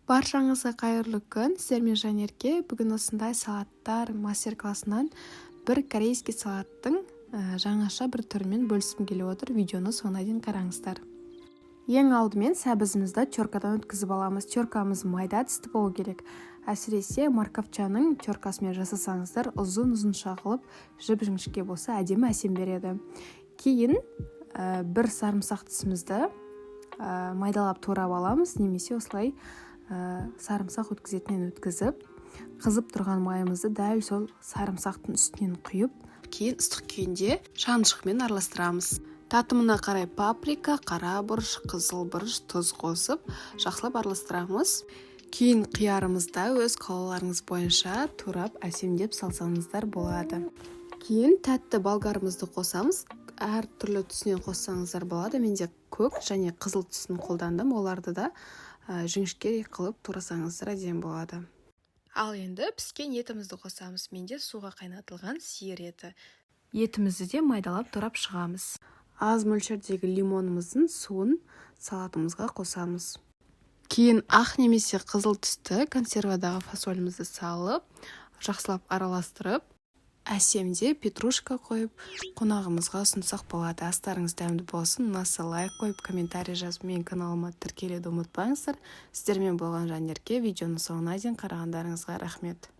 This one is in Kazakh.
Баршаңызға қайырлы күн! Сіздермен Жанерке. Бүгін осындай салаттар мастер-классынан бір корейский салаттың жаңаша бір түрімен бөліскім келіп отыр. Видеоны соңына дейін қараңыздар. Ең алдымен сәбізімізді теркадан өткізіп аламыз. Теркамыз майда тісті болу керек. Әсіресе морковчаның теркасымен жасасаңыздар, ұзын ұзынша қылып, жіп жіңішке болса, әдемі, әсем береді. Кейін бір сарымсақ тісімізді майдалап турап аламыз немесе осылай сарымсақ өткізетіннен өткізіп, қызып тұрған майымызды дәл сол сарымсақтың үстінен құйып, кейін ыстық күйінде шанышқымен араластырамыз. Татымына қарай паприка, қара бұрыш, қызыл бұрыш, тұз қосып, жақсылап араластырамыз. Кейін қиярымызды өз қалауларыңыз бойынша турап, әсемдеп салсаңыздар болады. Кейін тәтті болгарымызды қосамыз. Әр түрлі түсінен қоссаңыздар болады. Менде көк және қызыл түсін қолдандым. Оларды да жіңішке қылып турасаңыздар, әдемі болады. Ал енді піскен етімізді қосамыз. Менде суға қайнатылған сиыр еті. Етімізді де майдалап турап шығамыз. Аз мөлшердегі лимонымыздың суын салатымызға қосамыз. Кейін ақ немесе қызыл түсті консервадағы фасолімізді салып, жақсылап араластырып, әсемдеп петрушка қойып, қонағымызға ұсынсақ болады. Астарыңыз дәмді болсын! Ұнаса, лайк қойып, комментарий жазып, менің каналыма тіркелуді ұмытпаңыздар. Сіздермен болған Жанерке. Видеоның соңына дейін қарағандарыңызға рахмет.